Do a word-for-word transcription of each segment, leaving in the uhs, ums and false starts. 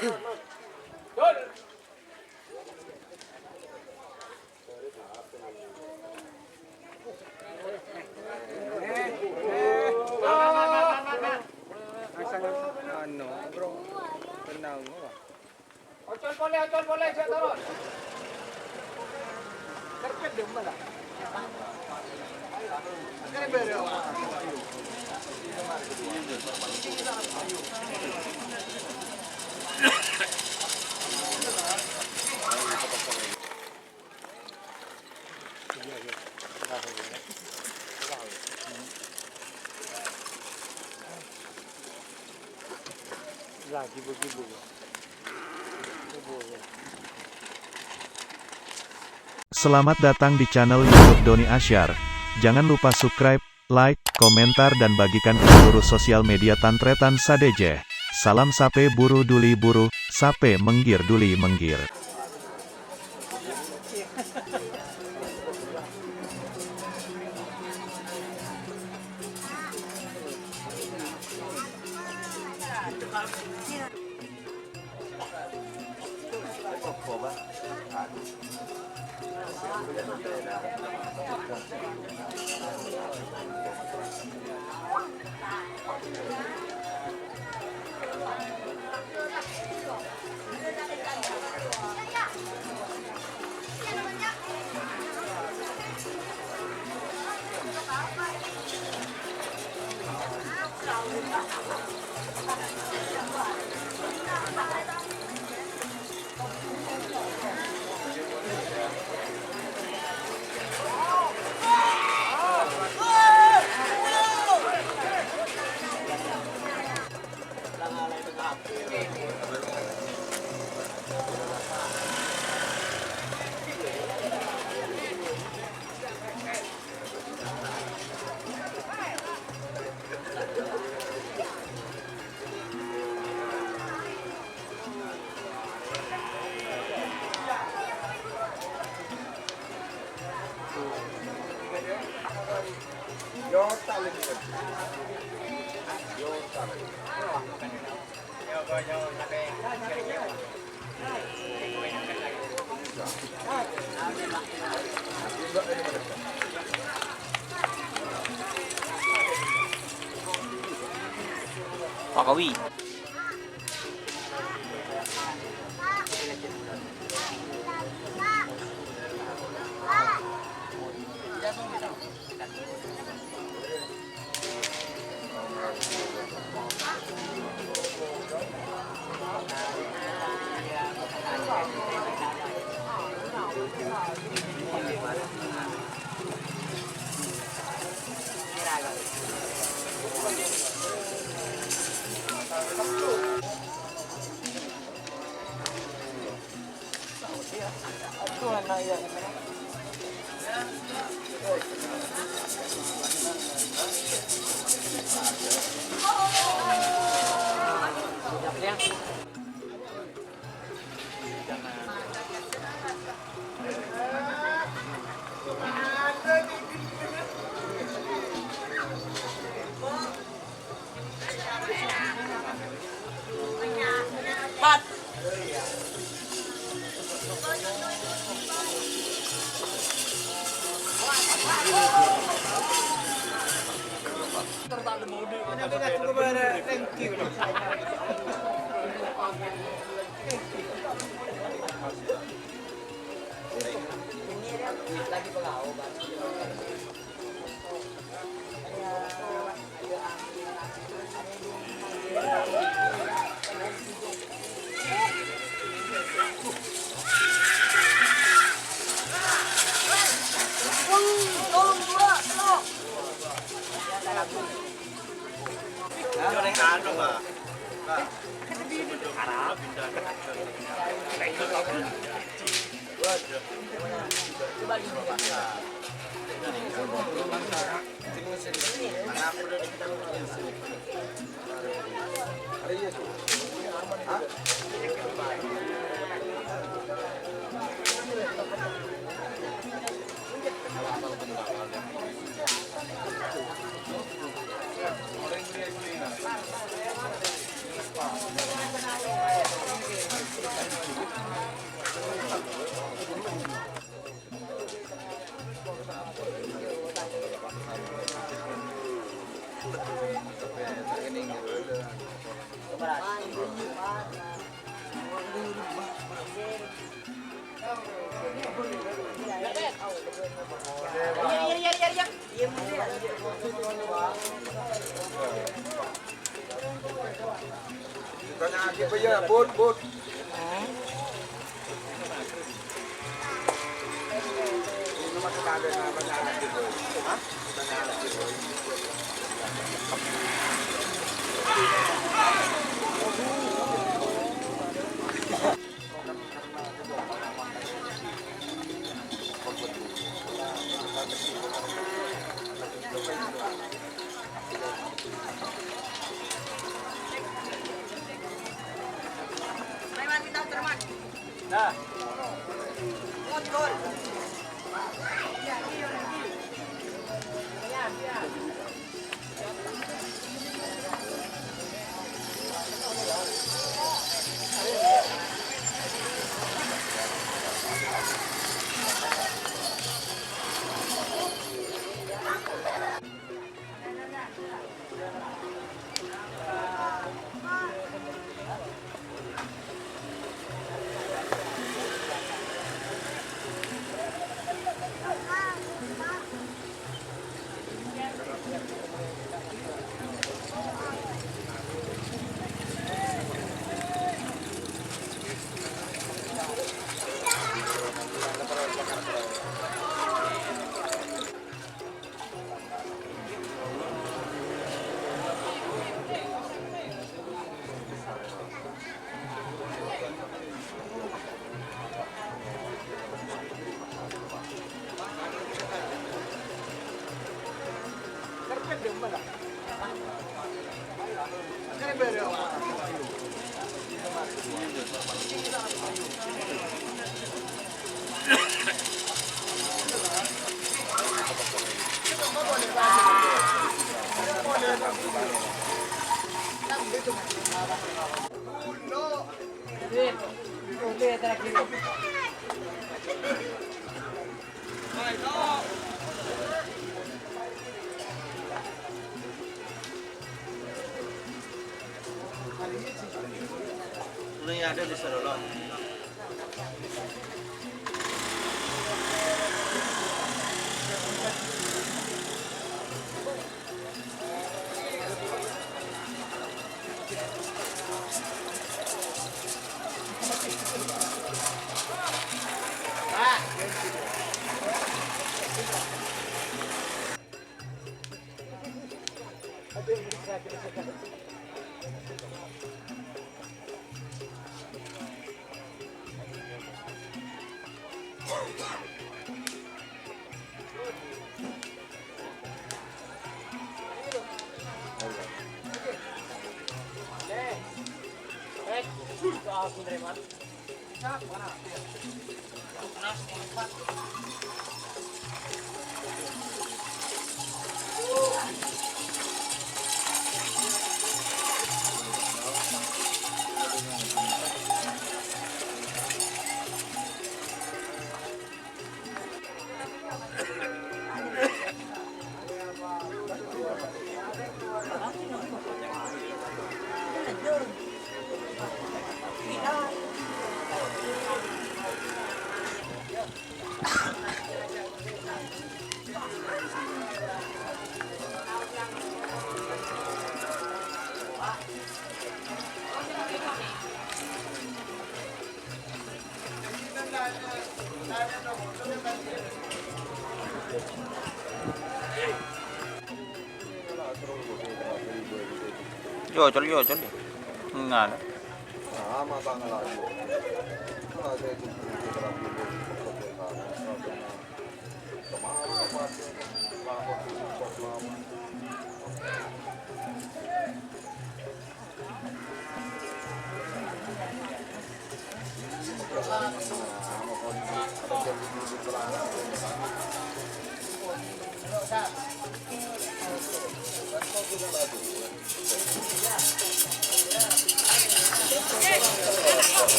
Anu, bro. Tenang, wah. Ocol polè, ocol polè, jhâ' toron. Kerpet deh, mana? Selamat datang di channel YouTube Doni Asyar. Jangan lupa subscribe, like, komentar, dan bagikan ke seluruh sosial media tan-tarètan sadhâjâ. Salam sapè buru duli buru, sapè mèngghir duli mèngghir. Pak Kawi. Tanya lagi, Pak, ya, Bud, Bud. Ini ada di Serolo. Yo, col, yo, col. Enggak ada.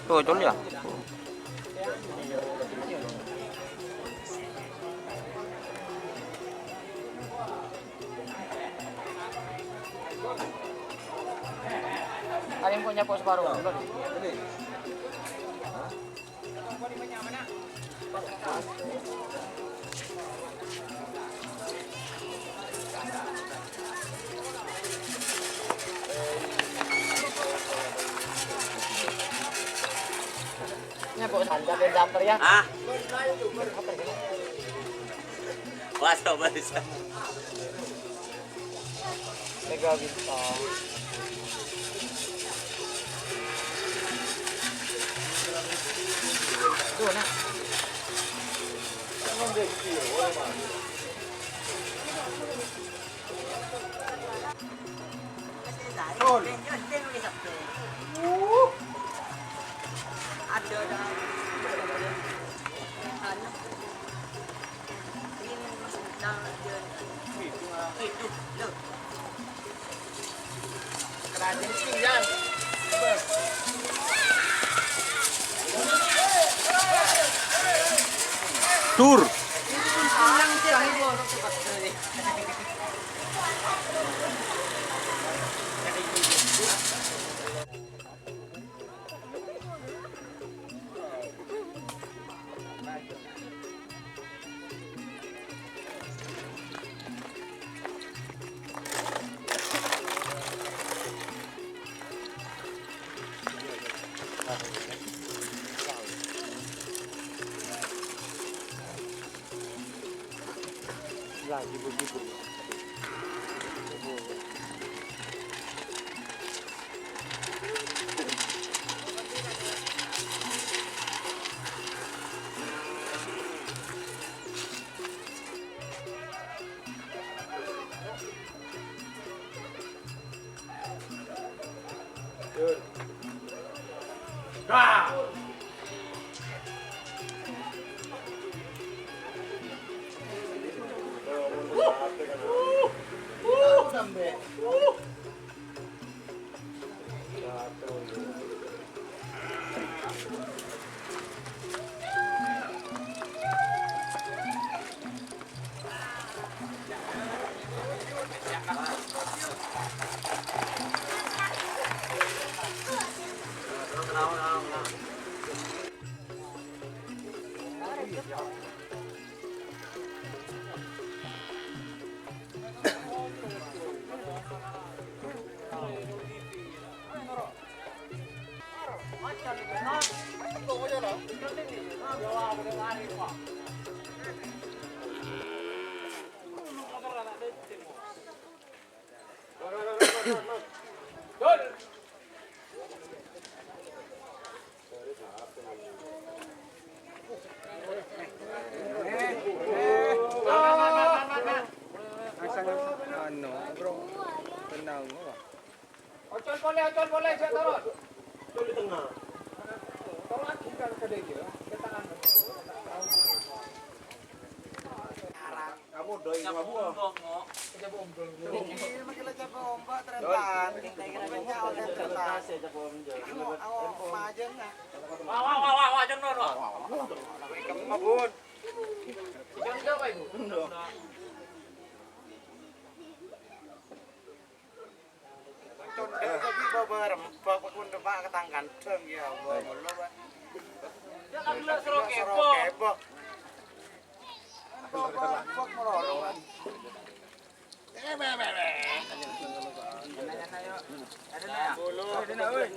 Tuh, col ya. Ada yang punya pos baru, belum? Nya, Bu, sanjak yang jumper, ya. Ah. Wah, coba bisa. Mega Bintang. Tuh, nah. Tur. Lagi begitu. Anu, bro. Tenang, bro. Ocol polè, ocol polè, jhâ' torot. Ocol di tengah. Torot, ghita' ka dâ' iyâ. Kamu doi sama buah. Iki makin lecet ombak, ternyata. Banyak oleh ternyata. Awo, awo, majeng, nah. Wah, wah, wah, wah, wah, jangan, wah. Kemabun. Jangan jawab, Ibu. Condel tapi bawa rempah, kok pun depak ketang kandang, ya Allah, Allah, Pak. Dia kan dulu seru kepo. Bawa rempah, merolong, Pak. Eh, be, be, be. Ada, ada, ayo. Ada, ada, ya? Ada, ada, woi.